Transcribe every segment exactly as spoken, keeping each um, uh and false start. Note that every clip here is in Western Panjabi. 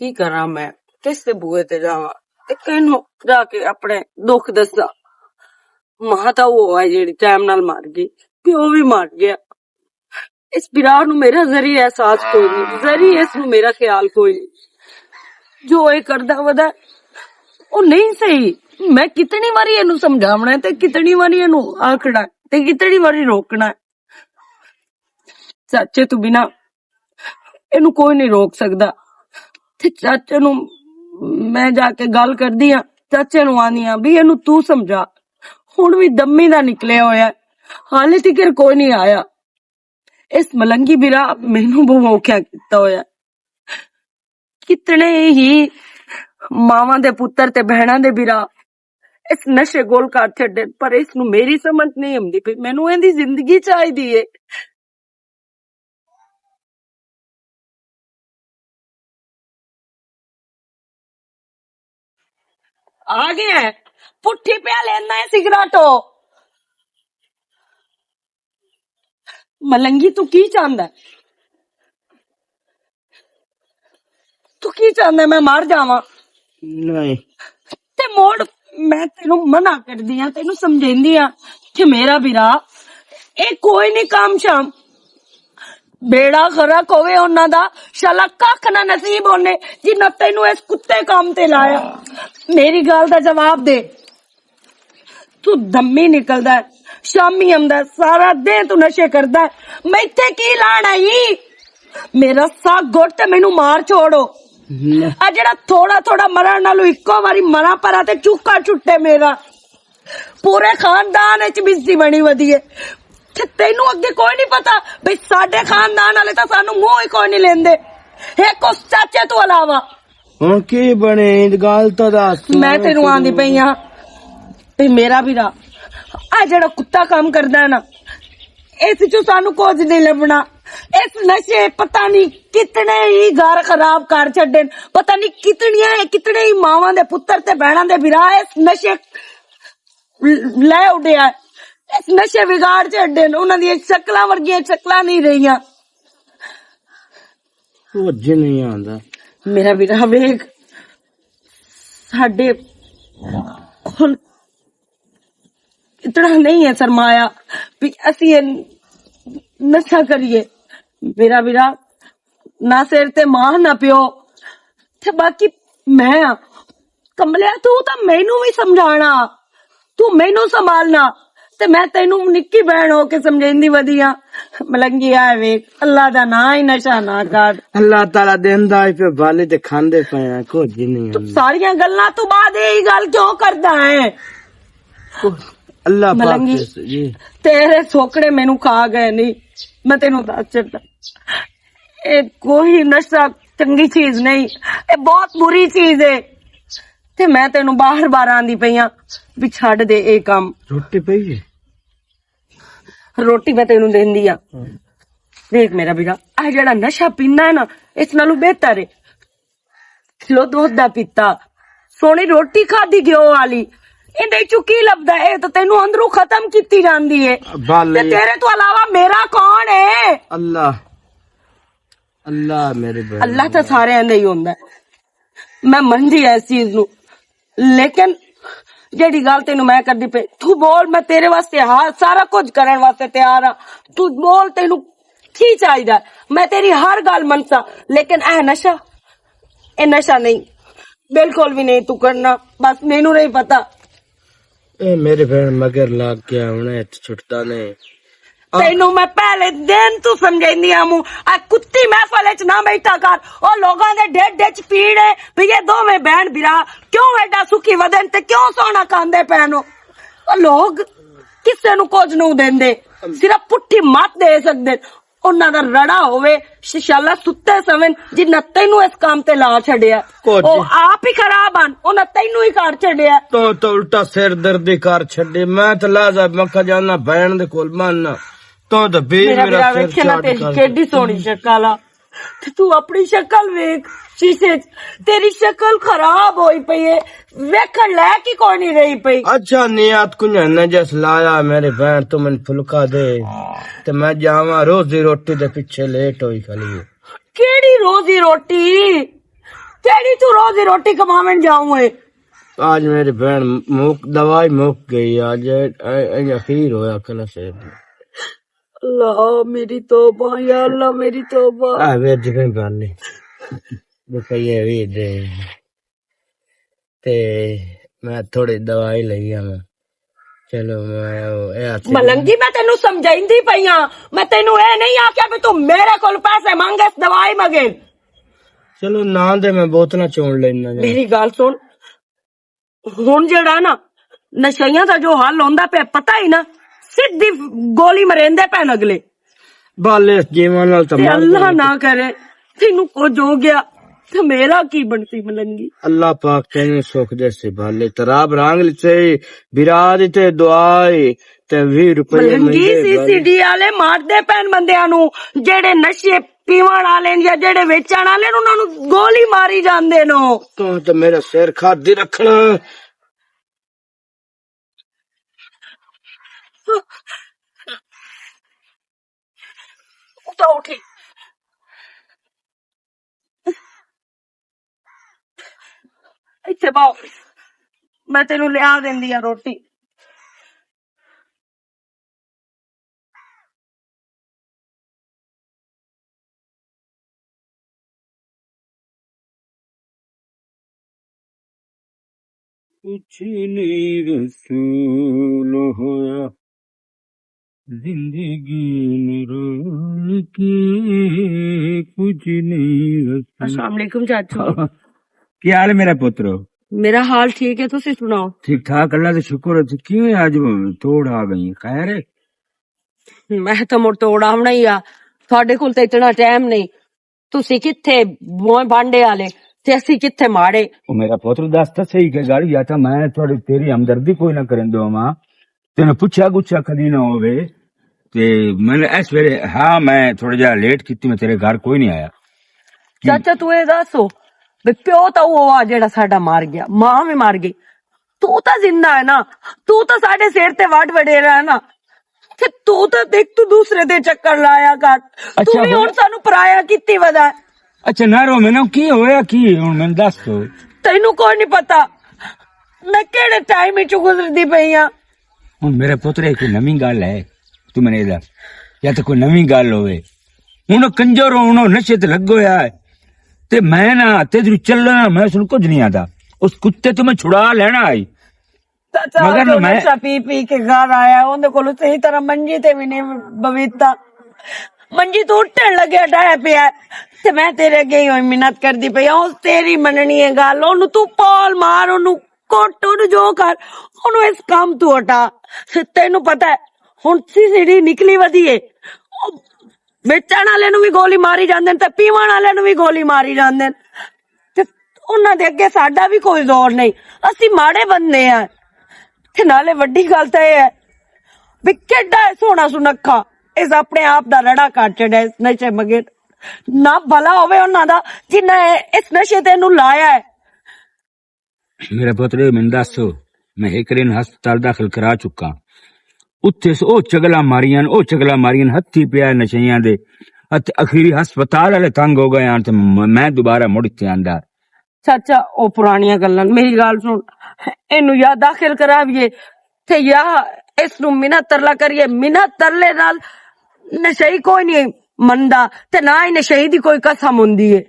کی کراں میں؟ کس دے بوئے تے جاواں؟ تے کینوں جا کے اپنے دکھ دساں؟ ماں تاں او ہے جیڑی ٹائم نال مر گئی، پیو وی مر گیا۔ اس بھرا نوں میرا ذری احساس کوئی نہیں، ذری اس نوں میرا خیال کوئی نہیں۔ جو اے کردا ودا، او نہیں صحیح۔ میں کتنی واری اینوں سمجھاونا ہے تے کتنی واری اینوں آکھنا ہے تے کتنی واری روکنا ہے۔ چاچے تو بنا اینوں کوئی نہیں روک سکدا۔ تے چاچے نوں میں جا کے گل کردی ہاں، چاچے نوں آندی ہاں بھی اینوں تو سمجھا۔ ہن وی دمی دا نکلیا ہویا ہے، حالے تک کوئی نہیں آیا۔ اس ملنگی برا مینوں بہت اوکھیا کیتا ہویا۔ کتنے ہی ماواں دے پتر تے بہناں دے برا اس نشے گول کر چھڈے، پر اس نوں میری سمجھ نہیں آندی پئی، مینوں ایندی زندگی چاہیدی ہے۔ آ گیا ہے، پٹھی پیا لینا ہے سگریٹ۔ ملنگی، تو کی چاہندا ہے؟ تو کی چاہندا ہے میں مر جاواں؟ نہیں۔ تے موڑ، میں تینوں منع کردی ہاں، تینوں سمجھیندی ہاں کہ میرا بھرا، اے کوئی نہیں کام شام۔ بیڑا غرق ہوئے انہاں دا، شالا ککھ نہ نصیب ہونے، جنہاں تینوں اس کتے کام تے لایا۔ میری گل دا جواب دے۔ تو دمی نکلدا ہے، شامی آندا ہے، سارا دن تو نشے کردا ہے۔ میں اتھے کی لان آئی؟ میرا سا گٹ تے مینوں مار چھوڑو۔ آ جڑا تھوڑا تھوڑا مرن نالوں اکو واری مراں پرا تے چوکا چھٹے میرا۔ پورے خاندان وچ بزی بنی ودی ہے۔ تے تینوں اگے کوئی نہیں پتا بھئی ساڈے خاندان والے تاں سانوں منہ ہی کوئی نہیں لیندے، ایک اس چاچے تو علاوہ۔ ہن کی بنے؟ گل تاں دس۔ میں تینوں آندی پئی ہاں، تے میرا ویرا، آ جڑا کتا کام کردا ہے نا، اس چوں سانوں کچھ نہیں لبنا۔ اس نشے پتہ نہیں کتنے ہی گھر خراب کر چھڈن، پتہ نہیں کتنیاں، کتنے ہی ماواں دے پتر تے بہناں دے ویرا اس نشے لے اڈیا۔ اس نشے وگاڑ چھڈن، انہاں دی شکلاں ورگیاں شکلاں نہیں رہیاں۔ کچھ نہیں آندا۔ میرا ویرا ویکھ، ساڈے کول اتنا نہیں ہے سرمایہ بھی اسی یہ نشہ کریے۔ میرا ویرا نہ سر تے ماں نہ پیو، تے باقی میں آں۔ کملیا، تو تاں مینوں وی سمجھانا، تو مینوں سنبھالنا، تے میں تینوں نکی بہن ہو کے سمجھیندی ودی آں۔ ملنگی آئے ویکھ، اللہ دا ناں ہی نشہ نہ کر۔ اللہ تعالیٰ دیندا ہی پہ بالے تے کھاندے پئے آں، کچھ نہیں تو ہے۔ ساریاں گلاں تو بعد یہ گل کیوں کردا ہے؟ اللہ پاک ملنگی، دے جی۔ تیرے سوکڑے مینوں کھا گئے نہیں، میں تینوں دس چھڈاں۔ اے کوئی نشہ چنگی چیز نہیں، اے بہت بری چیز ہے۔ تے میں تینوں باہر بار آندی پئی آں بھی چھڈ دے اے کام۔ روٹی پئی ہے؟ روٹی میں تینوں دیندی آں۔ دیکھ میرا بیٹا، اے جڑا نشہ پینا ہے نا، اس نالوں بہتر ہے کلو دودھ دا پیتا، سونی روٹی کھادی گیو والی۔ ایندے چوں کی لبدا ہے؟ اے تاں تینوں اندروں ختم کیتی جاندی ہے۔ بل تے اے۔ تیرے تو علاوہ میرا کون ہے؟ اللہ، اللہ میرے بھائی۔ اللہ تاں سارے اندے ہی ہوندا ہے۔ میں منجی اس چیز نو، لیکن جیڑی گل تینوں میں کردی پئی، تو بول، میں تیرے واسطے ہاں، سارا کچھ کرن واسطے تیار ہاں۔ تو بول، تینوں کی چاہیدا؟ میں تیری ہر گل منساں، لیکن اے نشہ، اے نشہ نہیں، بالکل بھی نہیں تو کرنا۔ بس مینوں نہیں پتا۔ اے میرے بہن مگر لگ گیا، ہن اے چھٹدا نہیں۔ تینوں میں پہلے دن تو سمجھائی نہیں آموں، اے کتی محفل وچ نہ بیٹھا کر۔ او لوگاں دے ڈھڈ وچ پیڑ ہے، بھی یہ دوویں بہن بھرا کیوں ایڈا سکھی ودن تے کیوں سونا کھاندے پین ہو؟ او لوگ کسے نوں کچھ نوں دیندے، صرف پٹھی مت دے سکدے۔ انہاں دا رڑا ہووے، ششالا ستے سون، جنہاں تینوں اس کام تے لا چھڈیا۔ کچھ او آپ ہی خراب ہن، انہاں تینوں ہی کر چھڈیا۔ تو تو الٹا سر دردی کر چھڈی۔ میں تے لازا مکھا جانا بہن دے کول ماننا۔ تو تے بی میرا میرا بھرا سر ویکھے نا چاٹ تیری کر کیڈی سونی شکل آ۔ تے تو اپنی شکل ویکھ شیشے چ، تیری شکل خراب ہوئی پئی ہے، ویکھن لے کی کوئی نہیں رہی پئی۔ اچھا نیات کنجن نے جس لایا میرے بہن تو من پھلکا دے، تے میں جاواں روزی روٹی دے پیچھے لیٹ ہوئی کھلی ہے۔ کیڑی روزی روٹی؟ تے میری تو روز ہی روٹی کماون جاؤں ہے۔ آج میری بہن مک، دوائی مک گئی۔ آج اے، اے اخیر ہویا کل سے۔ اللہ میری توبہ، یا اللہ میری توبہ۔ آ ویچ کے گل نہیں۔ روپیے بھی دے۔ تے میں تھوڑی دوائی لئی آ۔ چلو، میں او، اے ہاتھ ملنگی، میں تینوں سمجھائندی پئی آں۔ میں تینوں اے نہیں آکھیا بھی تو میرے کول پیسے منگ، اس دوائی مگے۔ چلو، نہ دے، میں بوتلاں چون لینا جا۔ میری گل سن، ہن جیڑا نا نشیاں دا جو حل ہوندا پیا، پتہ ہی نا، سیدھی گولی مریندے پے اگلے۔ بالے جیواں نال تے تمام اللہ نہ کرے، تینوں کچھ ہو گیا، تے میرا کی بنسی ملنگی؟ اللہ پاک تینوں سکھ دے سی، بالے تراب رانگ لتے، برا دی تے دعا ہے، تے ویہہ روپے ملنگی، مندے سی سی ڈی والے مار دے پین بندیاں نوں، جیڑے نشے پیون والے یا جیڑے ویچن والے نے، انہاں نوں گولی ماری جاندے نو۔ تو تے میرا سر کھا دی رکھنا۔ اٹھو، اٹھی۔ ایتھے باؤ، میں تینوں لیا دیندی آ روٹی۔ کچھ نہیں رسول ہویا، زندگی میں رول کے کچھ نہیں رسول۔ السلام علیکم چاچو۔ کیا حال ہے میرا پترو؟ میرا حال ٹھیک ہے، تسی سناؤ؟ ٹھیک ٹھاک، اللہ کا شکر ہے۔ تو کیوں ہے آج توڑ آ گئی؟ خیر ہے؟ میں تو مڑ توڑ آونا ہی آ، تھوڑے کول تے اتنا ٹائم نہیں۔ تسی کتھے بوئے بانڈے والے تے اسی کتھے ماڑے؟ او میرا پتر، دس تاں صحیح کہ گل، یا تاں میں تھوڑی، تیری ہمدردی کوئی نہ کرن دو ماں، تینوں پچھا گچھا کدی نہ ہووے۔ تے میں اس ویلے، ہاں، میں تھوڑا جہا لیٹ کیتی، میں تیرے گھر کوئی نہیں آیا۔ چاچا، تو اے دس ہو، بے پیو تاں او آ جیڑا ساڈا مر گیا، ماں وی مر گئی، تو تاں زندہ ہے نا، تو تاں ساڈے سر تے وڈ وڈیرا ہے نا۔ تے تو تاں دیکھ، تو دوسرے دے چکر لایا کر۔ تو اچھا، وی ہن سانوں پرایا کیتی ودا ہے۔ اچھا، نہ رو، مینوں کی ہویا، کی ہے ہن، مینوں دس تو۔ تینوں کوئی نہیں پتا میں کیڑے ٹائم وچ گزردی پئی ہاں۔ ہن میرے پتر، اے کوئی نویں گل ہے؟ تو مینوں اے دس، یا تے کوئی نویں گل ہوے۔ ہن او کنجر، ہن او نشے تے لگ ہویا ہے۔ تے میں نہ، تے جدوں چلنا، میں اس نوں کچھ نہیں آندا۔ اس کتے تو میں چھڑا لینا آئی۔ چاچا، مگر نہ، میں نشہ پی پی کے گھر آیا، اوندے کولوں صحیح طرح منجی تے وی نہیں بویتا۔ منجی تو اٹھن لگیا، ڈایا پیا۔ تے میں تیرے اگے ہی ہوئی منت کردی پئی ہوں، تیری مننی ہے گل، اونوں تو پال مار، اونوں کٹ، اونوں جو کر، اونوں اس کام تو ہٹا۔ تینوں پتہ ہے، ہن سی سی ڈی نکلی ودی ہے۔ ویچن والے نوں وی گولی ماری جاندے نے تے پیون والے نوں وی گولی ماری جاندے نے۔ تے انہاں دے اگے ساڈا وی کوئی زور نہیں، اسی ماڑے بندے آں۔ تے نالے وڈی گل تے اے ہے بھی کیڈا اے سوہنا سنکھا، اس اپنے آپ دا رڑا کٹ چھڈیا اس نشے مگے۔ نہ بھلا ہوے انہاں دا جنہاں اے اس نشے تے اینوں لایا ہے۔ میرا پتر، اے مینوں دس، میں ایک دن ہسپتال داخل کرا چکا۔ اتھے س-، او چگلا ماریاں، او چگلا ماریاں، ہتھی پیا نشیاں دے۔ ات-، اخیری ہسپتال والے تنگ ہو گئے آن تے م-، میں دوبارہ مڑ اتھے آندا۔ چاچا، او پرانیاں گلاں، میری گل سن، اینوں یا داخل کراویے تے یا اس نوں منت ترلا کریے۔ منت ترلے نال نشئی کوئی نہیں مندا، تے نہ ہی نشئی دی کوئی قسم ہوندی ہے،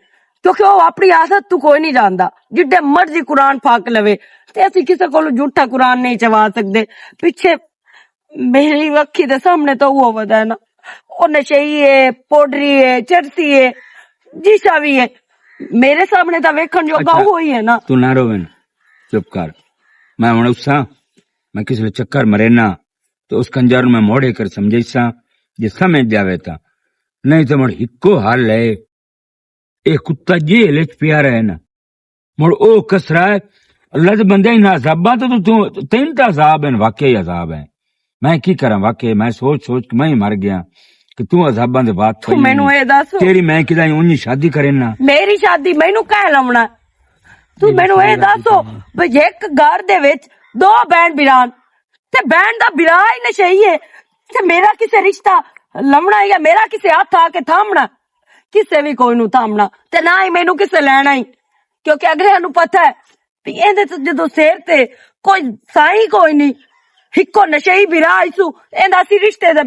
کیونکہ او اپنی عادت تو کوئی نہیں جاندا۔ جڈے مرضی قرآن پاک لوے، تے اسی کسے کولوں جھوٹا قرآن نہیں چوا سکدے۔ پیچھے میری اکھی دے سامنے تو وہ ودا ہے نا، او نشئی ہے، پوڈری ہے، چرسی ہے، جیشا بھی ہے۔ میرے سامنے تو ویکھن جوگا اچھا، وہ ہی ہے نا۔ تو نہ روویں، چپ کر۔ میں ہن اساں، میں کس ویلے چکر مرے نا، تو اس کنجر نوں میں موڑے کر سمجھائیساں، جے سمجھ جاوے تاں۔ نہیں تے مڑ ہکو حل ہے، اے کتا جیل وچ پیا رہے نا۔ مڑ او کسرا ہے، اللہ دے بندے، انہاں عذاباں تو، تو، تین تاں عذاب ہیں، واقعی عذاب ہیں۔ میں کی کراں، واقعی میں سوچ سوچ کے میں ہی مر گیا کہ تو عذاباں دے بعد تو پئی مینوں نہیں۔ اے دس۔ تیری میں کدا اونجی شادی کرے نا۔ میری شادی مینوں کہہ لونا؟ تو مینوں اے دس، بھئی ایک گھر دے وچ دو بہن بیران، تے بہن دا برا ہی نشئی ہے، تے میرا کسے رشتہ لمنا یا میرا کسے ہاتھ آ کے تھامنا؟ کسے بھی کوئی نو تھامنا، تے نہ ہی مینوں کسے لینا ہی۔ کیونکہ اگلے نوں پتہ ہے کہ ایندے تے جدوں سر تے کوئی سائیں کوئی نہیں، ہکو نشئی برا آئی سو، ایندا اسی رشتے دا،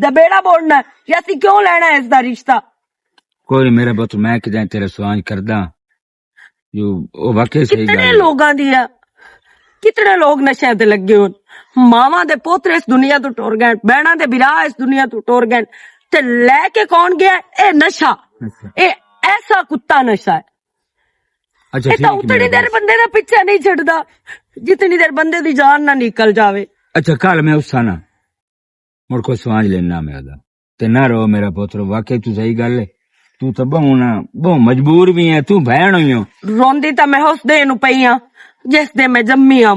دا بیڑا بوڑنا ہے، یا اسی کیوں لینا ہے اس دا رشتہ؟ کوئی نہیں میرا پتر، میں کدیں تیرے سوانج کردا۔ جو او واقعی صحیح کتنے گل ہے۔ لوگاں دی ہے، کتنے لوگ نشے تے لگے ہون۔ ماواں دے پوترے اس دنیا تو ٹر گئے، بہناں دے برا اس دنیا تو ٹر گئے۔ تے لے کے کون گیا؟ اے نشہ۔ نشہ۔ اے ایسا کتا نشہ ہے۔ اچھا، اے تاں ٹھیک ہے، اتنی میرا دیر بس۔ بندے دا پیچھے نہیں چھڈدا، جتنی دیر بندے دی جان نہ نکل جاوے۔ اچھا، کل میں اس نا مڑ کو سوانج لینا میں دا۔ تے نہ رو میرا پتر، واقعی تو صحیح گل ہے۔ تو تاں بہوں نہ، بہوں مجبور بھی ہے، تو بہن ہوئی ہو۔ روندی تاں میں اس دے نو پئی ہاں، جس دے میں جمی ہاں۔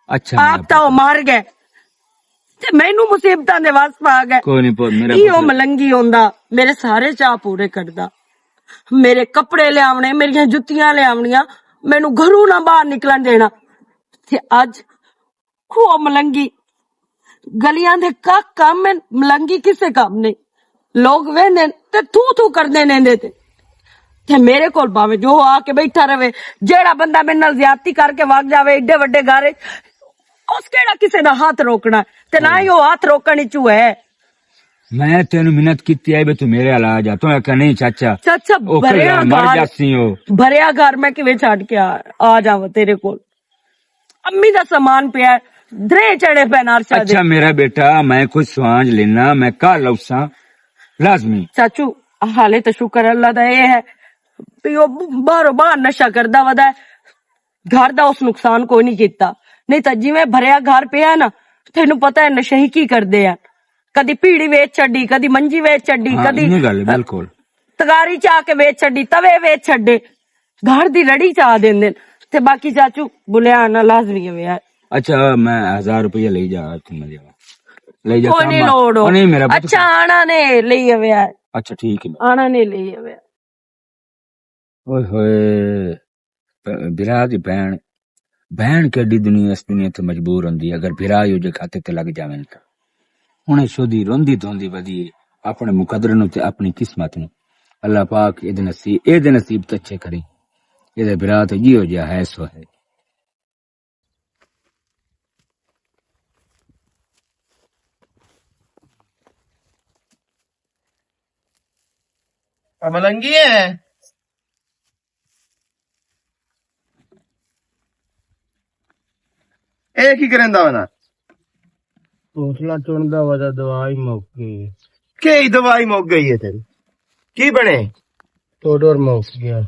اچھا، آپ میرا تاں او پتر۔ مر گئے۔ تے مینوں مصیبتاں دے وس پا گئے۔ کوئی نہیں پتر، میرا ای او پتر۔ ملنگی ہوندا، میرے سارے چاہ پورے کردا۔ میرے کپڑے لیاونے، میریاں جتیاں لیاونیاں، مینوں گھروں نہ باہر نکلن دینا۔ تے اج کھو ملنگی۔ گلیاں دے کھ کم ہن، ملنگی کسے کم نہیں۔ لوگ ویندے تے تھو تھو کردے نے دے تے۔ تے میرے کول باویں جو آ کے بیٹھا رہے، جیڑا بندہ میرے نال زیادتی کر کے وگ جاوے ایڈے وڈے گھر وچ، اس کیڑا کسے دا ہاتھ روکنا ہے؟ تے نہ ہی او ہاتھ روکن وچ ہے۔ میں تینوں منت کیتی ہے بھی تو میرے حال آ جا، تو آکھیا نہیں چاچا۔ چاچا، او بھریا کلا مر گھر، جاسی ہو۔ بھریا گھر میں کیویں چھڈ کے آ، آ جاواں تیرے کول؟ امی دا سامان پیا ہے، درے چڑھے پے نارشا دے۔ اچھا میرا بیٹا، میں کوئی سوانج لینا، میں کل اوساں لازمی۔ چاچو، حالے تے شکر اللہ دا اے ہے، بھی او باہروں باہر نشہ کردا ودا ہے، گھر دا اس نقصان کوئی نہیں کیتا۔ نہیں تاں جویں بھریا گھر پیا ہے نا، تینوں پتہ ہے نشئی کی کردے ہیں، کدی پیڑی ویچ چھڈی، کدی منجی ویچ چھڈی، ہاں، کدی انہی گل ہے، بالکل۔ تگاری چا کے ویچ چھڈی، توے ویچ چھڈے۔ گھر دی رڑی چا دیندے۔ تے باقی چاچو بلیا آنا لازمی ہے یار۔ اچھا، میں ہزار روپیہ لے جا، تم لے جا۔ لے جا کوئی نہیں کام آ۔ لوڑ ہو۔ او نہیں میرا پتر۔ اچھا، آنا نے لے آوے یار۔ اچھا، ٹھیک ہے۔ آنا نے لے آوے۔ اوئے ہوئے، ب-، برا دی بہن، بہن کیڈی دنیا، اس دنیا تے مجبور ہوندی ہے، اگر برا ہی اوجے کھاتے تے لگ جاویں تاں۔ ہن اے شودی روندی دھوندی ودی ہے، اپنے مقدر نوں تے اپنی قسمت نوں۔ اللہ پاک اے دے نصیب، اے دے نصیب تے اچھے کریں۔ اے دے برا تے جی ہو جیا ہے سو ہے۔ ملنگی ہے۔ اے کی کریندا ہونا؟ حوصلہ چڑھدا وا تے دوائی مک گئی۔ کئی دوائی مک گئی ہے تیری؟ کی بنے؟ پاؤڈر مک گیا۔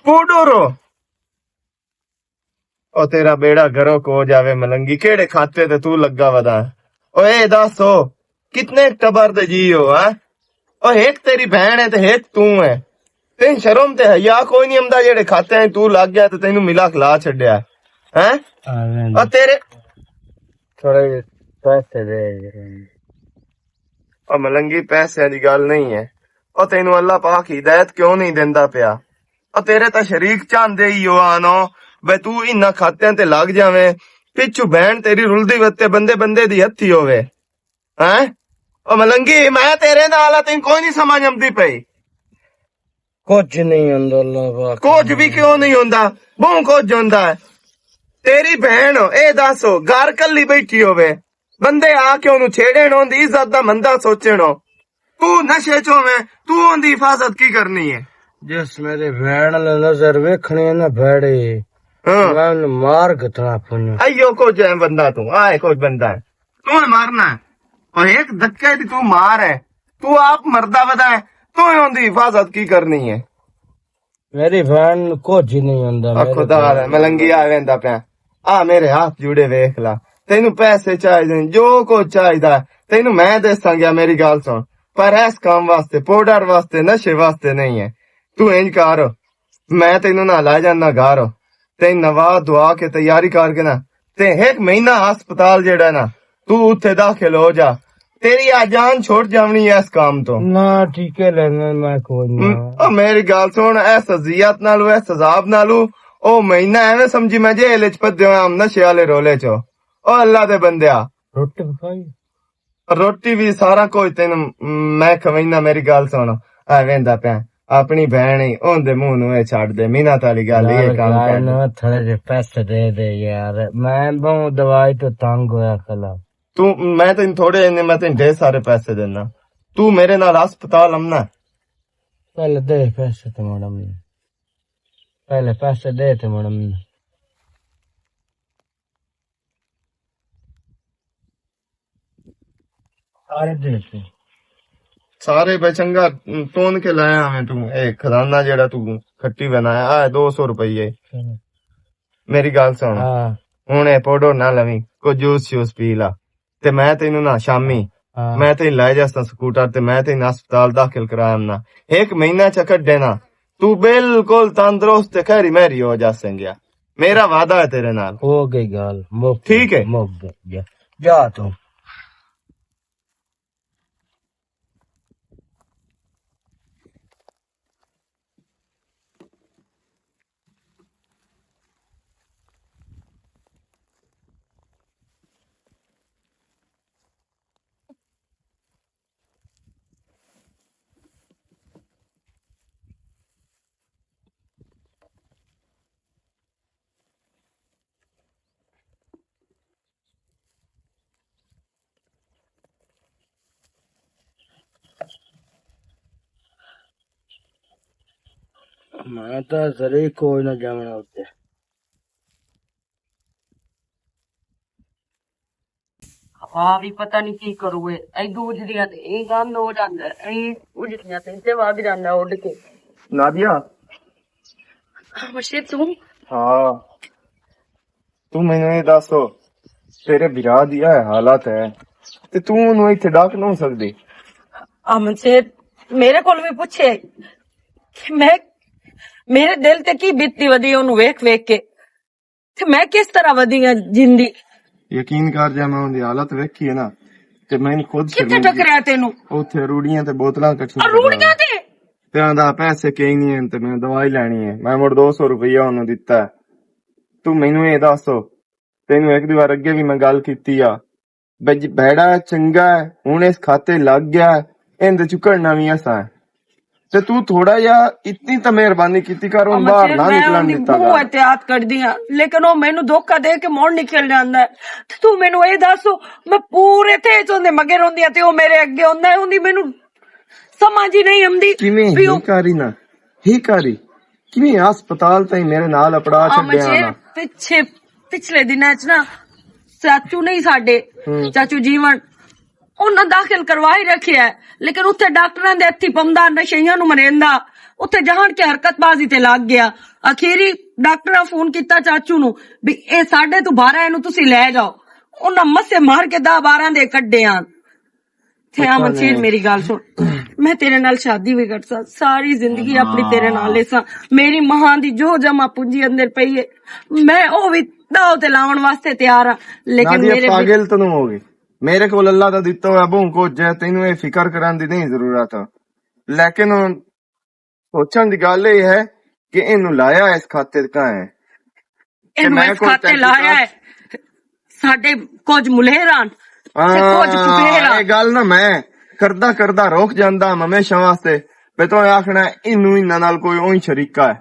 پاؤڈر؟ او تیرا بیڑا گرک ہو جاوے ملنگی، کیڑے کھاتے تے تو لگا ودا؟ او اے دس ہو، کتنے ٹبر دے جی ہو، ہاں؟ او ایک تیری بہن ہے تے ایک تو ہے۔ تین شرم تے حیا کوئی نہیں آمدا، جیڑے کھاتے ہیں تو لگ گیا تے تینوں ملا کھلا چھڈیا، ہیں؟ او تیرے تھوڑے پیسے دے۔ او ملنگی، پیسے دی گل نہیں ہے۔ او تینوں اللہ پاک ہدایت کیوں نہیں دیندا پیا؟ او تیرے تاں شریک چاہندے ہی ہو آنو، بے تو انہاں کھاتیاں تے لگ جاویں، پچھو بہن تیری رلدی وتے بندے بندے دی ہتھی ہووے۔ ہیں؟ او ملنگی، میں تیرے نال آ، تینوں کوئی نہیں سمجھ آمدی پئی۔ کچھ نہیں ہوندا اللہ پاک۔ کچھ بھی کیوں نہیں ہوندا؟ بہوں کچھ ہوندا ہے۔ تیری بہن، اے دس، گھر کلی بیٹھی ہووے، بندے آ کے اونوں چھیڑن، اوندی عزت دا مندا سوچن۔ تو نشے چ ہوویں، تو اوندی حفاظت کی کرنی ہے؟ جس میرے بہن نے نظر ویکھنی ہے نا بھڑے، ہاں۔ میں انہوں مار گتنا پھنوں۔ ایو کچھ ہے بندہ تو، آئے کچھ بندہ ہے۔ تو ہی مارنا ہے۔ اور ایک دھکے دی تو مار ہے۔ تو آپ مردا ودا ہے، تو ہی اوندی حفاظت کی کرنی ہے؟ میری بہن کچھ نہیں ہوندا، آ میرے خدا بہن دا، میں لنگی آ ویندا پیا۔ آ میرے ہاتھ جوڑے ویکھ لا۔ تینوں پیسے چاہیدے، جو کچھ چاہیدا ہے، تینوں میں دساں گیا، میری گل سن۔ پر اس کام واسطے، پاؤڈر واسطے، نشے واسطے نہیں ہے۔ تو انج کر، میں تینوں نہ لے جانا گھر۔ تین نواز دعا کے تیاری کر کے نا، تے ایک مہینہ ہسپتال جیڑا نا، تو اتھے داخل ہو جا۔ تیری آ جان چھوٹ جاونی ہے اس کام تو۔ نہ، ٹھیکے لینے میں کوئی نہ۔ ہم، او میری گل سن، اس اذیت نالو، اس عذاب نالو، او مہینہ ایویں سمجھی میں جیل وچ پدے ہوئے ہم نشے والے رولے چو۔ او اللہ دے بندیا۔ روٹی پکائی؟ روٹی بھی سارا کچھ تین میں کھوینا، میری گل سن، اے ویندا پیا۔ اپنی بہن ہی، اون دے منہ نوں اے چھڈ دے، محنت والی گل اے، یار، کم یار، کر دے۔ نہ تھوڑے جے پیسے دے دے یار، میں بہوں دوائی تو تنگ ہویا کھلا۔ تو، میں تین تھوڑے نے، میں تین ڈھیر سارے پیسے دینا۔ تو میرے نال ہسپتال امنا۔ پہلے دے پیسے تے مڑ امنا۔ پہلے پیسے دے تے مڑ امنا۔ سارے بے چنگا تون کے لایا میں، تو اے خزانہ جیڑا تو کھٹی بنایا، آ دو سو روپیے۔ میری گل سن، ہن اے پاؤڈر نہ لویں، کوئی جوس شوس پی لا۔ تے میں تینوں نہ شامی، میں تین لے جاساں سکوٹر تے میں تین ہسپتال داخل کرایا نا۔ ایک مہینہ چ کڈے نا، تو بالکل تندرست تے خیری مہری ہو جاسیں گیا۔ میرا وعدہ ہے تیرے نال۔ ہو گئی گل، مک ٹھیک ہے۔ مک گیا۔ جا تو۔ میں تاں ذرے کوئی نہ جاونا اتھے۔ ہوا وی پتہ نہیں کی کرو اے۔ اے دور جڑیاں تے اے گند ہو جاندا ہے، اے اجڑیاں تے تے وگ جاندا اڈ کے۔ نادیا۔ مرشد توں؟ ہاں۔ تو مینوں اے دس، تیرے بھرا دی اے حالت ہے، تے تو اونوں ایتھے ڈاک نہ ہو سکدی؟ امن سے میرے کول وی پوچھے کہ میں، میرے دل تے کی بیتی ودی اونوں ویکھ ویکھ کے، تے میں کس طرح ودی ہاں جیندی۔ یقین کر، جے میں اوندی حالت ویکھی ہے نا، تے میں خود کتھے شرمندگی ٹکریا تینوں؟ اوتھے روڑیاں تے بوتلاں کٹھیاں آ روڑیاں تے؟ تے آندا پیسے کہیں نہیں ہیں تے میں دوائی لینی ہے، میں مڑ دو سو روپیہ اونوں دتا ہے۔ تو مینوں اے دس، تینوں ایک دو وار اگے بھی میں گل کیتی آ، بھیڑا چنگا ہے، ہن اس کھاتے لگ گیا ہے، ایندے چوں کڈنا وی اساں ہے۔ تے تو تھوڑا جا اتنی تے مہربانی کیتی کر، ہن باہر نہ نکلن دتا کر۔ احتیاط کردی ہاں، لیکن او مینوں دھوکا دے کے مڑ نکل جاندا ہے۔ تے تو مینوں اے دس، میں پورے تے چوندے مگر ہوندی ہاں تے او میرے اگے ہوندا ہے، اوندی مینوں سمجھ ہی نہیں آندی۔ کیویں ہی کاری نا، ہی کاری، کیویں ہسپتال تائیں میرے نال اپڑا چھڈیا نا۔ پچھلے دناں چ نا چاچو نہیں ساڈے، چاچو جیون، انہاں داخل کروا ہی رکھیا ہے، لیکن اتھے ڈاکٹراں دے ہتھی پوندا، نشئیاں نوں مریندا، اتھے جان کے حرکت بازی تے لگ گیا۔ اخیری ڈاکٹراں فون کیتا چاچو نوں بھی اے ساڈے تو بارہ اینوں تسی لے جاؤ۔ انہاں مسے مار کے دہ بارہ دے کڈے آن۔ تے امن شیر، میری گل سن، میں تیرے نال شادی بھی کرساں، ساری زندگی اپنی تیرے نال لیساں۔ میری ماں دی جو جمع پونجی اندر پئی ہے، میں او وی داؤ تے لاون واسطے تیار ہاں۔ لیکن نادیہ، میرے پاگل تو نہیں ہوگی؟ میرے کول اللہ دا دتا ہویا بہوں کچھ ہے، تینوں اے فکر کرن دی نہیں ضرورت۔ لیکن سوچن دی گل اے ہے کہ اینوں لایا اس خاطر کاں ہے؟ اینوں اس خاطر لایا ہے، ساڈے کچھ ملحران تے کچھ پپھیران۔ اے گل نہ میں کردا کردا روک جاندا ہمیشہ واسطے۔ میں تو آخنا اینوں انہاں نال کوئی اوہی شریکہ ہے،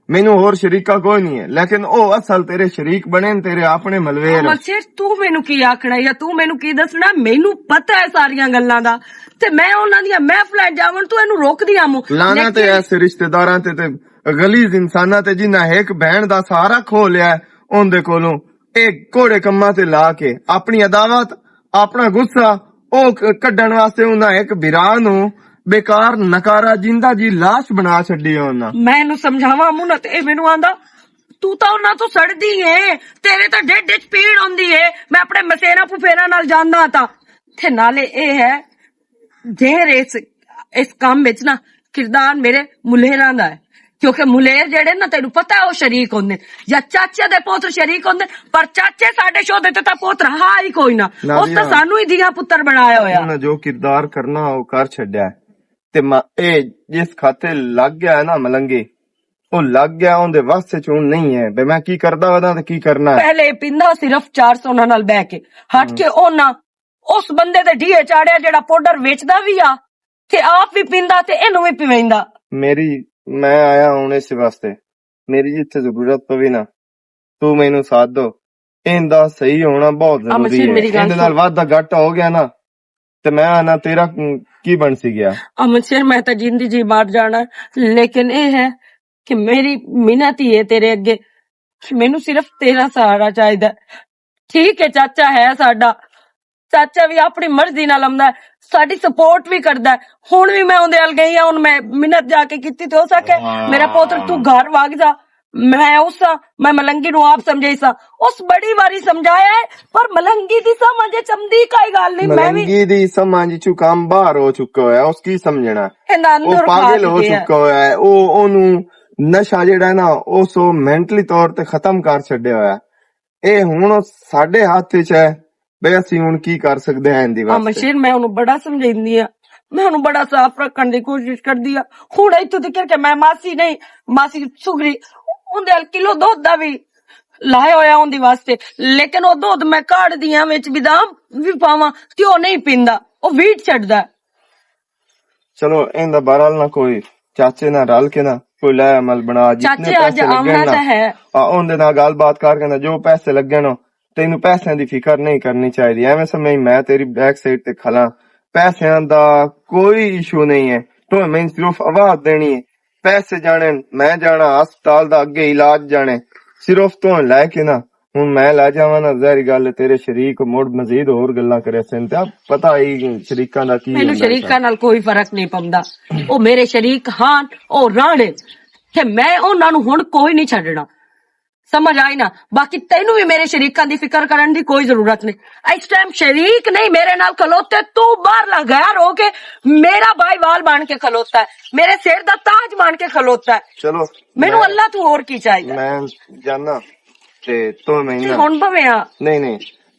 مینوں ہور شریکہ کوئی نہیں ہے، لیکن او اصل تیرے شریک بنے نے، تیرے اپنے ملویر۔ مچھر، تو مینوں کی آکھنا یا تو مینوں کی دسنا؟ مینوں پتہ ہے ساریاں گلاں دا، تے میں انہاں دیاں محفلاں جاون تو اینوں روک دیاں موں۔ لانا تے ایسے رشتہ داراں تے، تے غلیظ انساناں تے جنہاں ایک بہن دا سہارا کھو لیا ہے، اون دے کولوں اے کوڑے کماں تے لا کے اپنی عداوت، اپنا غصہ، او ک-، کڈن واسطے انہاں ایک بھرا نوں بیکار نکارا جیندا جی لاش بنا چھڈی ہے انہاں۔ میں اینوں سمجھاواں موں نہ تے اے مینوں آندا، تو تاں انہاں تو سڑدی ہے، تیرے تاں ڈھڈ وچ پیڑ ہوندی ہے، میں اپنے مسیراں پھوپھیراں نال جاندا تاں۔ تے نالے اے ہے، ڈھیر اس، اس کام وچ نا کردار میرے ملہراں دا ہے، کیونکہ ملہر جڑے نا تینوں پتہ ہے او شریک ہوندے، یا چاچے دے پوتر شریک ہوندے، پر چاچے ساڈے شودے تے تاں پوتر ہا ہی کوئی نہ۔ اس تاں سانوں ہی دھیاں پتر بنایا ہویا۔ انہاں جو کردار کرنا او کر چھڈیا ہے۔ تے ما-، اے جس کھاتے لگ گیا ہے نا ملنگے، او لگ گیا، اون دے واسطے چون نہیں ہے بے میں کی کردا ودا تے کی کرنا ہے۔ پہلے پیندا صرف چار سو نال بہ کے، ہٹ کے او نہ اس بندے دے ڈیہے چاڑیا جڑا پاؤڈر ویچدا وی آ، تے آپ وی پیندا تے اینوں وی پیویندا۔ میری، میں آیا ہوں اس واسطے، میری جتھے ضرورت پوی نا، تو مینوں ساتھ دو۔ ایندا صحیح ہونا بہت ضروری ہے۔ میری گل ایندے نال سن۔ وعدہ گھٹ ہو گیا نا، تے میں آنا تیرا کی بن سی گیا؟ امن شیر، میں تے جیندی جی مار جانا، لیکن اے ہے کہ میری منت ہی ہے تیرے اگے، مینوں صرف تیرا سہارا چاہیدا۔ ٹھیک ہے، چاچا ہے ساڈا، چاچا بھی اپنی مرضی نال آندا ہے، ساڈی سپورٹ بھی کردا ہے۔ ہن بھی میں اوندے ال گئی ہاں، ہن میں منت جا کے کیتی تے ہو سکے میرا پوتر تو گھر واگ جا، میں اس، میں ملنگی نو آپ سمجھائی سا، اس بڑی واری سمجھایا ہے، پر ملنگی دی سمجھ چمدی کائی گل نہیں۔ میں بھی ملنگی دی سمجھ چوں کم باہر ہو چکا ہویا ہے، اس کی سمجھنا؟ ایندا او اندر پاگل ہو چکا ہویا ہے، او اونوں نشہ جڑا ہے نا، او سو مینٹلی طور تے ختم کر چھڈیا ہویا ہے۔ اے ہن ساڈے ہاتھ وچ ہے، بھئی اسی ہن کی کر سکدے ہیں ایندی واسطے؟ مشیر، میں اونوں بڑا سمجھاندی ہاں، میں اونوں بڑا صاف رکھن دی کوشش کردی ہاں۔ ہن ایتھوں تک کہ میں ماسی نہیں، ماسی سگری، اوندے ال کلو دودھ دا بھی لایا ہویا اوندی واسطے، لیکن او دودھ میں کاڑ دیاں وچ بادام بھی پاواں تے او نہیں پیندا، او ویٹ چھڈدا۔ چلو، ایندا بہرحال نہ کوئی، چاچے نال رل کے نہ کوئی لائے عمل بنا، جتنے چاچے اج پیسے لگن آمنا نا، تاں ہے۔ آ، اوندے نال گل بات کر کے نہ، جو پیسے لگن نا، تینوں پیسے دی فکر نہیں کرنی چاہیے۔ ایویں سمجھ میں تیری بیک سائیڈ تے کھلا، پیسے دا کوئی ایشو نہیں ہے، تو میں صرف آواز دینی ہے۔ پیسے جانے، میں جانا ہسپتال دا اگے علاج جانے، صرف تو لے کے نا، ہن میں لے جاواں نا، ظاہری گل ہے، تیرے شریک مڑ مزید ہور گلاں کرے سن، تے پتہ ہی شریکاں دا کی مینوں ہوندا ہے۔ شریکاں نال کوئی فرق نہیں پوندا، او میرے شریک ہان، او رانے، تے میں انہاں نوں ہن کوئی نہیں چھڈنا۔ سمجھ آئی نا؟ باقی تینوں بھی میرے شریکاں دی فکر کرن دی کوئی ضرورت نہیں۔ اس ٹائم شریک نہیں میرے نال کھلوتے، تو باہر لا غیر ہو کے میرا بھائی وال بن کے کھلوتا ہے، میرے سر دا تاج بن کے کھلوتا ہے۔ چلو، مینوں میں، اللہ تو اور کی چاہیے؟ میں جانا تے تو میں جی نہ ہن بھویں آ۔ نہیں، نہیں،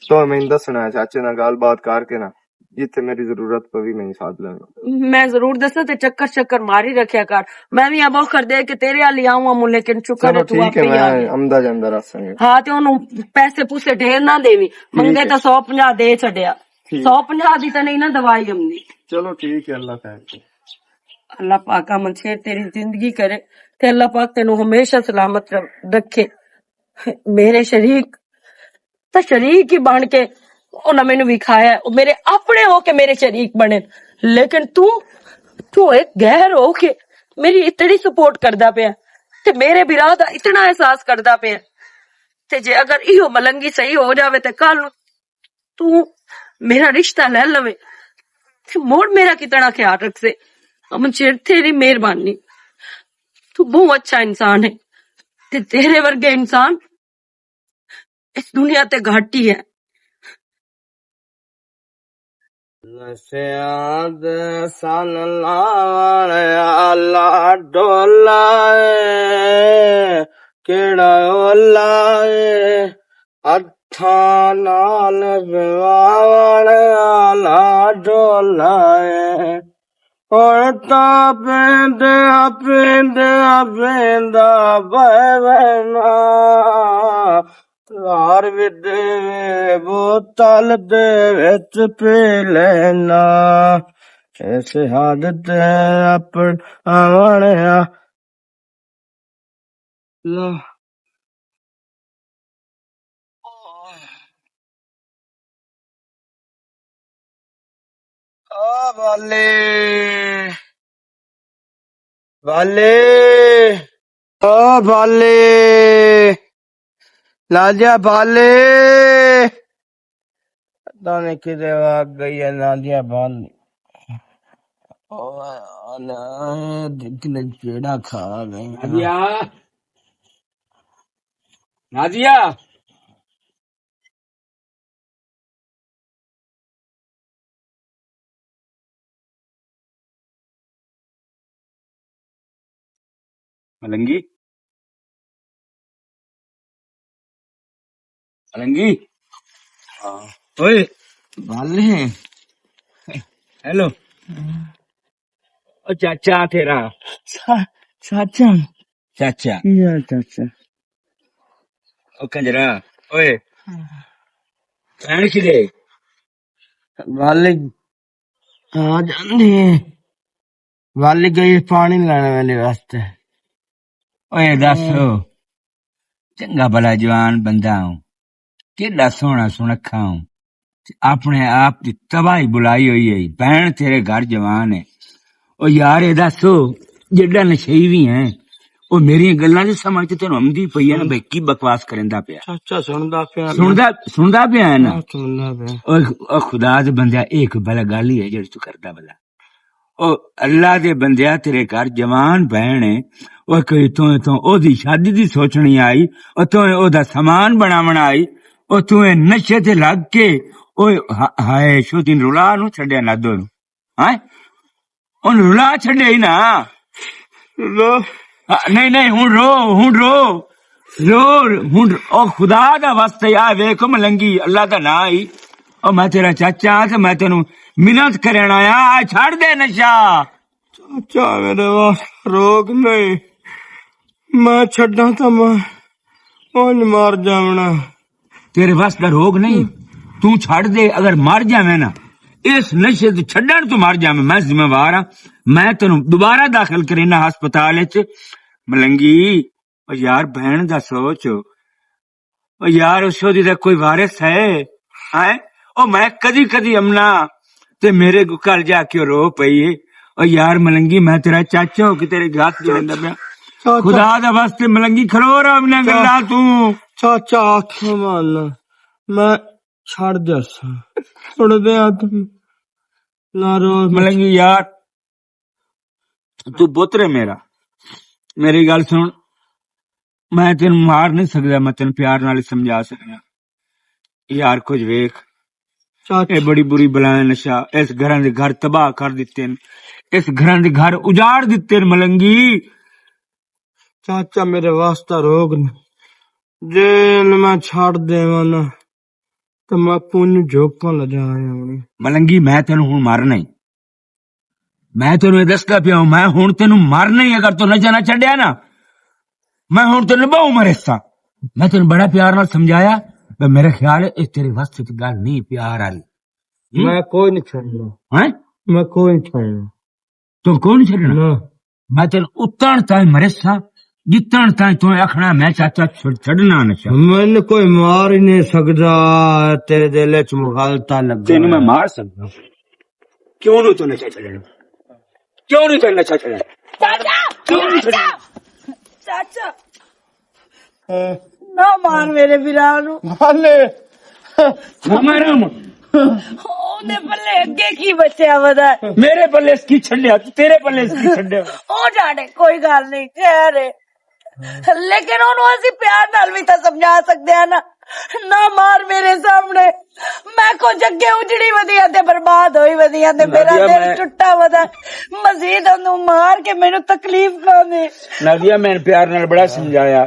تو میں دسنا ہے، چاچے نال گل بات کر کے نا، جتھے میری ضرورت پوی میں ساتھ لینا۔ میں ضرور دسنا تے چکر شکر ماری رکھیا کر۔ میں بھی ابو کر دے کہ تیرے والی آؤں امو، لیکن شکر ہے چلو تو ٹھیک ہے، آپے ہی آ میں گیا۔ آمدا جاندا رہساں گے۔ ہاں، تے اونوں پیسے پوسے ڈھیر نہ دیوی، ٹھیک منگے ہے۔ تاں سو پنجاہ دے چھڈیا۔ ٹھیک۔ سو پنجاہ دی تے نہیں نا دوائی امنی۔ چلو ٹھیک ہے، اللہ خیر کرے۔ اللہ پاک امن شیر تیری زندگی کرے تے اللہ پاک تینوں ہمیشہ سلامت ر-، رکھے۔ میرے شریک تے شریک ہی بن کے انہاں مینوں وکھایا ہے، او میرے اپنے ہو کے میرے شریک بنے، لیکن تو، تو ایک غیر ہو کے میری اتنی سپورٹ کردا پیا تے میرے بھرا دا اتنا احساس کردا پیا۔ تے جے اگر ایہو ملنگی صحیح ہو جاوے تے کل نوں تو میرا رشتہ لے لوے تے مڑ میرا کتنا خیال رکھ سے۔ امن شیر، تیری مہربانی، تو بہت اچھا انسان ہے تے تیرے ورگے انسان اس دنیا تے گھٹ ہی ہے۔ نشیاں دے سن لاوݨ آلا ڈولا اے، کیڑا اولا اے، ہتھاں نال بواوݨ آلا ڈولا اے۔ ہن تاں پیندیا، پیندیا، پیندا پئے وینا۔ یار وی دے بوتل دے وچ پی لینا۔ اس حد تے اپنا آوݨیا۔ او بالے، بالے، او بالے، لاجا بالے۔ پتہ نہیں کدے وگ گئی ہے نادیا بند۔ او، نہ، دکھ نے پیڑا کھا گئی۔ نادیا۔ نادیا۔ ملنگی؟ ملنگی؟ ہاں۔ اوئے، بھالے ہیں۔ ہیلو۔ او چاچا تیرا۔ چا-، چاچا۔ چاچا۔ کیا چاچا؟ او کنجرا۔ اوئے۔ ہاں۔ کہن کی دے؟ بھالے آ جاندے ہیں۔ والی گئی پانی لینے والے واسطے۔ اوئے دس، چنگا بھلا جوان بندہ ہوں، کیڈا سوہنا سنکھا ہوں، تے اپنے آپ دی تباہی بلائی ہوئی ہے۔ بہن تیرے گھر جوان ہے۔ او یار، اے دس، جڈا نشئی بھی ہیں، او میری گلاں دی سمجھ تے تینوں آمدی پئی ہے نا بھئی، کی بکواس کریندا پیا؟ چاچا سندا پیا۔ سندا، سندا پیا ہے نا؟ ہاں، سندا پیا۔ او، او خدا دے بندیا، اے کوئی بھلا گل ہی ہے جڑی تو کردا بھلا؟ او اللہ دے بندیا، تیرے گھر جوان بہن ہے، او کوئی تو، تو او دی شادی دی سوچنی آئی، او تو او دا سامان بناون آئی، او تو اے نشے تے لگ کے، او ہا-، ہائے، شو دن رلا نو چھڈیا نہ دو نو۔ ہاں؟ اون رلا چھڈیا ہی نا۔ رو۔ ہاں، نہیں، نہیں، ہن رو، ہن رو۔ رو، ہن رو۔ او خدا دا واسطے آ ویکھ ملنگی، اللہ دا نام ہی۔ او میں تیرا چاچا ہاں تے میں تینوں منت کرن آیا، آ چھڈ دے نشہ۔ چاچا، میرے واسطے روک نہیں۔ میں چھڈاں تاں میں اونج مار جاونا۔ تیرے واسطے روک نہیں، توں چھڈ دے، اگر مر جاویں نا، اس نشے تے چھڈن تو مر جاویں، میں ذمہ وار ہاں۔ میں تینوں دوبارہ داخل کرینا ہسپتال وچ۔ ملنگی، او یار، بہن دا سوچ۔ او یار، اس دی دا کوئی وارث ہے؟ ہیں؟ او میں کدی کدی امنا تے میرے گل جا کے رو پئی ہے۔ او یار ملنگی، میں تیرا چاچا ہو کے تیرے ہاتھ جوڑدا پیا۔ چاچا۔ خدا دے واسطے ملنگی، کھلو رہا اپنے گلاں تو۔ چاچا، ہاتھ نہ مار لے۔ میں چھڑ جاساں۔ چھوڑ دے ہاتھ۔ نہ رو۔ ملنگی یار، تو پتر ہے میرا، میری گل سن، میں تینوں مار نہیں سکدا، میں تینوں پیار نال ہی سمجھا سکدا۔ یار کچھ ویکھ، چاچا۔ اے بڑی بری بلا ہے نشہ، اس گھراں دے گھر تباہ کر دتے نے، اس گھراں دے گھر اجاڑ دتے نے ملنگی۔ چاچا، میرے واسطے روک نہ، جے میں چھڑ دیواں نا، تے میں پونی جھوکاں لجا آیا ہونی۔ ملنگی، میں تینوں ہن مارنا ہی۔ میں تینوں یہ دسدا پیا ہوں، میں ہن تینوں مارنا ہی۔ اگر تو نشہ نہ چھڈیا نا، میں ہن تینوں بہوں مرساں۔ میں تینوں بڑا پیار نال سمجھایا، پر میرے خیال ہے اس تیرے واسطے تے گل نہیں پیار والی۔ ہم؟ میں کوئی نہیں چھڈنا۔ ہیں؟ میں کوئی نہیں چھڈنا۔ تو کون چھڈنا؟ نہ۔ میں تینوں اتن تائیں مرساں، جتن تائیں تو آخنا میں چاچا چھڈ-، چھڈنا نشہ۔ مینوں کوئی مار ہی نہیں سکدا، تیرے دل وچ مغالطہ لگا تینوں میں ہے۔ مار سکدا۔ کیوں نہیں تو نشہ چھڈنا؟ کیوں نہیں تو نشہ چھڈنا؟ چاچا! کیوں نہیں چھڈنا؟ چاچا! چاچا! ہاں۔ نہ مار میرے بھرا نو۔ مار لے۔ نہ مارا ہم۔ اوندے پلے اگے کی بچیا ودا ہے؟ میرے پلے اس کی چھڈیا، تیرے پلے اس کی چھڈیا۔ او جانے، کوئی گل نہیں، خیر ہے۔ لیکن اونوں اسی پیار نال بھی تاں سمجھا سکدے ہاں نا۔ نہ مار میرے سامنے۔ میں کچھ اگے اجڑی ودی آں تے برباد ہوئی ودی آں تے میرا نادیہ، دل میں ٹٹا ودا۔ مزید اونوں مار کے مینوں تکلیف نہ دے۔ نادیہ، میں پیار نال بڑا سمجھایا۔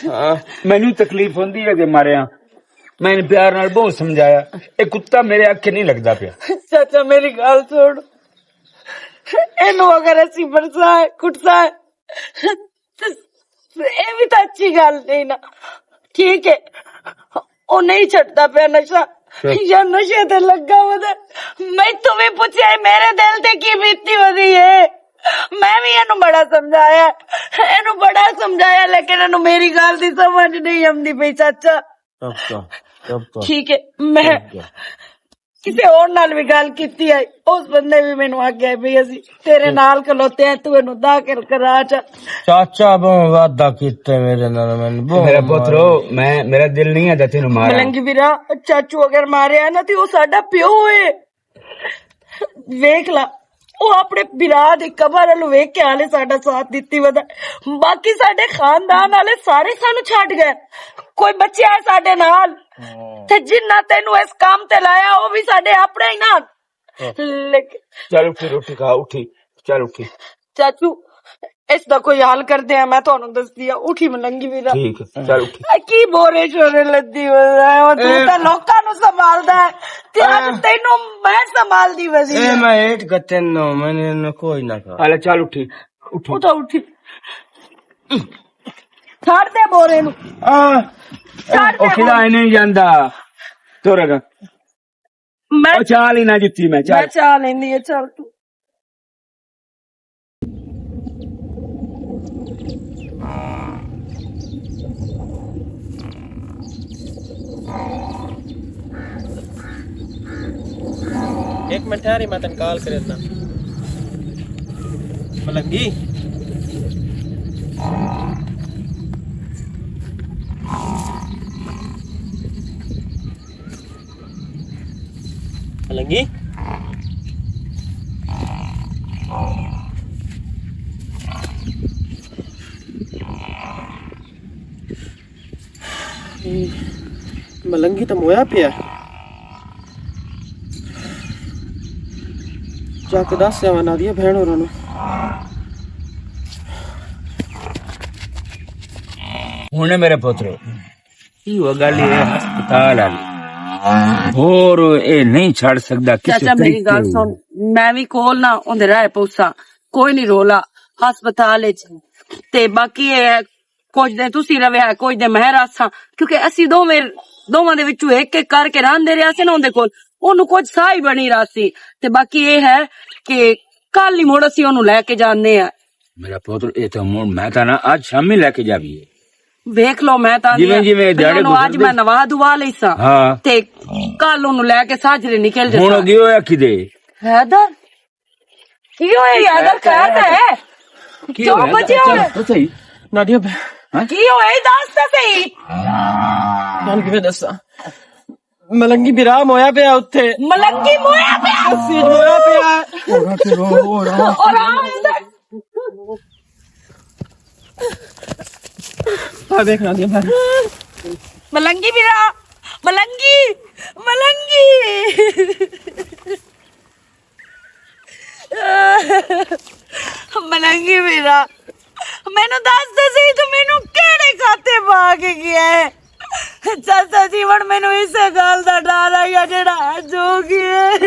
ہاں۔ مینوں تکلیف ہوندی ہے کہ ماریا۔ میں پیار نال بہت سمجھایا۔ اے کتا میرے اکھے نہیں لگدا پیا۔ چاچا، میری گل سن۔ اینوں اگر اسی مرسا ہے، کٹسا ہے، تے اے وی تاں اچھی گل نہیں نا۔ ٹھیک ہے، او نہیں چھڈدا پیا نشہ۔ یا نشے تے لگا ودا۔ میں تو وی پوچھیا، میرے دل تے کی بیتی ودی ہے؟ میں وی اینوں بڑا سمجھایا، اینوں بڑا سمجھایا، لیکن اینوں میری گل دی سمجھ نہیں آندی پئی، چاچا۔ چپ کر، چپ کر۔ ٹھیک ہے، میں چپ کر۔ کسے اور نال وی گل کیتی ہے، اس بندے وی مینوں آکھیا ہے بھی اسی تیرے نال کھلوتے ہیں، تو اینوں داخل کرا چا۔ چاچا بہوں وعدہ کیتے میرے نال، میں بہوں میرا پترو، میں، میرا دل نہیں ہے تینوں مارا۔ ملنگی ویرا، چاچو اگر ماریا نا تے او ساڈا پیو ہے۔ ویکھ لا، او اپنے بھرا دی قبر ال ویکھ کے آلے ساڈا ساتھ دتی ودا۔ باقی ساڈے خاندان آلے سارے سانو چھڈ گئے، کوئی بچیا ہے ساڈے نال؟ تے جنہ تینوں اس کام تے لایا، او وی ساڈے اپنے ہی نال۔ لیکن چل اٹھی، روٹی کھا، اٹھی، چل اٹھی۔ چاچو، اس دا کوئی حل کردے ہیں، میں تانوں دسدی ہاں۔ اٹھی ملنگی ویرا۔ ٹھیک ہے، چل اٹھی۔ اے کی بورے شورے لدی ہوئے ہے؟ او تو اے تاں لوکاں نوں سنبھالدا ہے، تے اج اے تینوں میں سنبھالدی ودی اے ہاں۔ میں ایٹ کتن نو، میں نے کوئی نہ کہا۔ چل اٹھی، اٹھی۔ اٹھو، اٹھی۔ چھڑ دے بورے نوں۔ آ، چھڑ دے او کدا بورے۔ نہیں جاندا۔ تور اگا۔ میں او چال ہی نہ جتی میں، چل۔ میں چال ہی نہیں ہے، چل تو۔ ایک منٹ ٹھہر، میں تن کال کر دینا۔ ملنگی، ملنگی۔ ملنگی تے مویا پیا۔ جا کے دس آواں نادیہ بہن ہوراں نوں۔ ہن میرے پتر، ایہو گل اے ہسپتال والی۔ ہور اے نہیں چھڈ سکدا کسے چاچا، میری طریقے گل نال۔ سن، میں وی کول نہ اوندے راہ پوساں، کوئی نہیں رولا، ہسپتال وچ۔ تے باقی اے ہے، کچھ دن تسی روے ہے، کچھ دن میں راساں، کیونکہ اسی دوویں، دوواں دے وچوں ایک ایک کر کے راندے رہیا سی نا اوندے کول، اونوں کچھ ساہ ہی بنی رہا سی۔ تے باقی اے ہے کہ کل ہی مڑ اسی اونوں لے کے جانے آ۔ میرا پتر، اے تے ہن میں تاں نہ اج شامی لے کے جاویے۔ ویکھ لو، میں تاں جویں جویں دیہاڑے انہاں نوں اج گزردے۔ میں نوا دوا لئی ساں۔ ہاں۔ تے کل اونوں لے کے ساجرے نکل ہن جانا۔ او گیو ہے کدے؟ حیدر، کی ہویا حیدر؟ کہہ تے ہے۔ کی کیوں ہویا؟ بچے ہوئے؟ تو صحیح۔ نادیہ بہ-، ہاں؟ کی ہویا؟ دس تے صحیح۔ گل کیویں دساں؟ ملنگی برا مویا پیا اتھے۔ ملنگی مویا پیا؟ اسی مویا پیا۔ اور آ اندر۔ آ دیکھ نادیہ بہن۔ ملنگی برا، ملنگی، ملنگی۔ ملنگی میرا، مینوں دس تے صحیح، تو مینوں کیڑے کھاتے پا کے گیا ہے؟ چاچا جی، ہن مینوں اسے گل دا ڈر آ گیا، جڑا اج ہو گیا ہے۔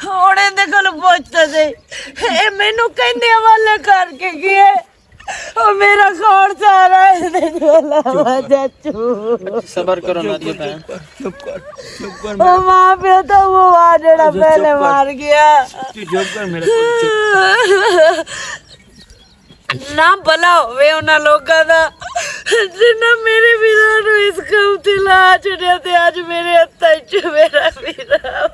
ہن ایندے کول پوچھ تے صحیح، اے مینوں کہندے حوالے کر کے گیا ہے؟ او میرا کون سارا ہے، تے جو علاوہ چپ کر۔ چاچو۔ صبر کرو نادیہ بہن۔ چپ کر، چپ کر، او ماں پیو تو وہ آ جڑا پہلے مار گیا۔ تو چپ کر میرے پتر، چپ۔ نہ بھلا ہوئے انہاں لوکاں دا، جنہاں میرے ویراں نوں اس کم تے لا چھڈیا تے اج میرے ہتھاں وچ میرا ویرا۔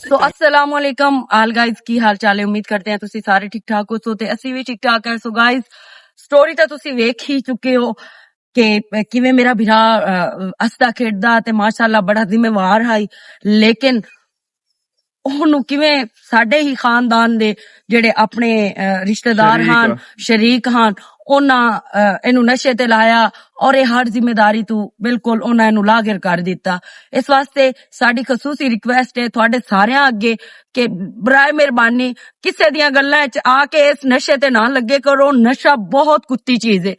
سو السلام علیکم آل گائز، کی حال چال ہے؟ امید کرتے ہیں تسی سارے ٹھیک ٹھاک ہو سو تے اسی وی ٹھیک ٹھاک ہیں۔ سو گائز، سٹوری تے تسی ویکھ ہی چکے ہو کہ کیویں میرا بھرا، آ، ہسدا کھیڈدا تے ماشاءاللہ بڑا ذمہ وار ہائی، لیکن اونوں کیویں ساڈے ہی خاندان دے جڑے اپنے، آ، رشتہ دار شریک ہن، آ۔ شریک ہن، انہاں، آ، اینوں نشے تے لایا اور اے ہر ذمہ داری تو بالکل انہاں اینوں لاغر کر دتا۔ اس واسطے ساڈی خصوصی ریکویسٹ ہے تہاڈے ساریاں اگے کہ برائے مہربانی کسے دیاں گلاں وچ آ کے اس نشے تے نہ لگے کرو۔ نشہ بہت کتی چیز ہے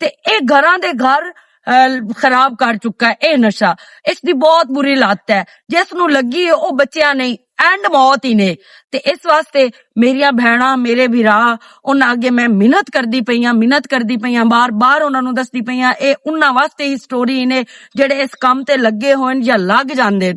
تے اے گھراں دے گھر، آ، خراب کر چکا ہے اے نشہ۔ اس دی بہت بری لت ہے، جس نوں لگی ہے او بچیاں نہیں، اینڈ موت ہی نے۔ تے اس واسطے میریاں بہناں، میرے بھرا، انہاں اگے میں منت کردی پئی آں، منت کردی پئی آں، بار بار انہاں نوں دسدی پئی آں، اے انہاں واسطے ہی سٹوری نے جڑے اس کم تے لگے ہوئے یا لگ جاندے۔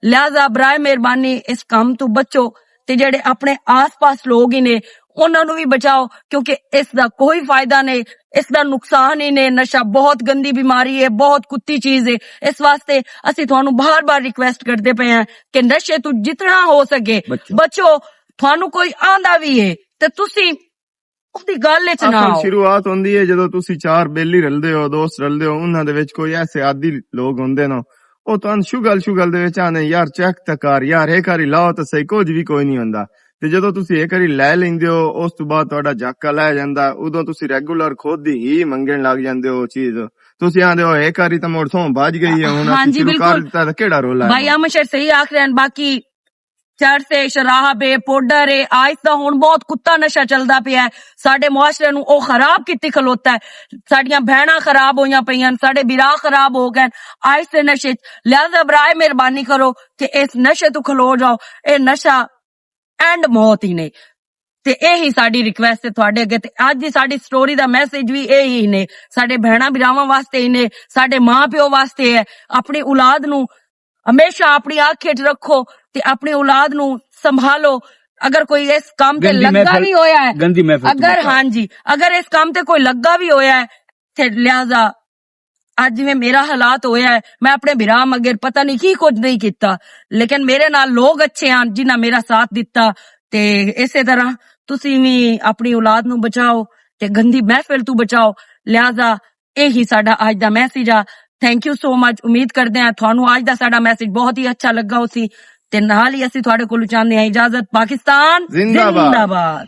لہذا برائے مہربانی اس کم تو بچو تے جڑے اپنے آس پاس لوگ ہی نے انہاں نوں وی بچاؤ، کیونکہ اس دا کوئی فائدہ نہیں، اس دا نقصان ہی نہیں۔ نشہ بہت گندی بیماری ہے، بہت کتی چیز ہے۔ اس واسطے اسی تھانوں بار بار ریکویسٹ کردے پئے ہیں کہ نشے تو جتنا ہو سکے بچو۔ بچو۔ تھانوں کوئی آندا وی ہے تے تسی اس دی گل وچ نہ آخر آؤ۔ شروعات ہوندی ہے جدوں تسی چار بیلی رلدے ہو، دوست رلدے ہو، انہاں دے وچ کوئی ایسے عادی لوگ ہوندے نے، او تہانوں شگل شگل دے وچ آنے، "یار، چیک تے کر، یار، ایک واری لاؤ تے صحیح، کچھ وی کوئی نہیں ہوندا۔" تے جدوں تسی ایک واری لے لیندے ہو، اس تو بعد تہاڈا جھاکا لے جاندا، ادوں تسی ریگولر خود ہی منگن لگ جاندے ہو چیز۔ تسی آندے ہو، "ایک واری تے مڑ تھوں بج گئی ہے، ہن ہاں اسی جی، شروع کر بالکل۔ دتا تے کیڑا رولا ہے؟" بھائی احمد شیر صحیح آکھ رہے ہیں، باقی چرس ہے، شراب ہے، پاؤڈر ہے، آہستہ ہن بہت کتا نشہ چلدا پیا ہے۔ ساڈے معاشرے نوں او خراب کیتی کھلوتا ہے۔ ساڈیاں بہناں خراب ہویاں پئیاں، ساڈے بھرا خراب ہو گئے آہستہ نشے چ۔ لہذا برائے مہربانی کرو کہ اس نشے تو کھلو جاؤ۔ اے نشہ اینڈ موت ہی نے۔ تے اے ہی ساڈی ریکویسٹ ہے تہاڈے اگے۔ تے اج دی ساڈی سٹوری دا میسج وی اے ہی نے، ساڈے بہناں بھراواں واسطے ہی نے، ساڈے ماں پیو واسطے ہے۔ اپنی اولاد نوں ہمیشہ اپنی اکھ ہیٹھ رکھو تے اپنی اولاد نوں سنبھالو۔ اگر کوئی اس کام تے گندی لگا محفل، بھی ہویا ہے، گندی محفل تو اگر بچاؤ۔ ہاں جی، اگر اس کام تے کوئی لگا بھی ہویا ہے، تے لہذا اج جویں میرا حالات ہویا ہے، میں اپنے بھرا مگر پتہ نہیں کی کچھ نہیں کیتا، لیکن میرے نال لوگ اچھے ہن جنہاں میرا ساتھ دتا۔ تے اسے طرح تسی وی اپنی اولاد نو بچاؤ تے گندی محفل تو بچاؤ۔ لہذا یہی ساڈا اج دا میسج آ۔ Thank you so much. امید کردے ہاں تھانوں اج دا ساڈا میسج بہت ہی اچھا لگا ہوسی۔ تے نال ہی اسی تھوڑے کولوں چاہندے ہاں اجازت۔ پاکستان زندہ باد۔ زندہ باد۔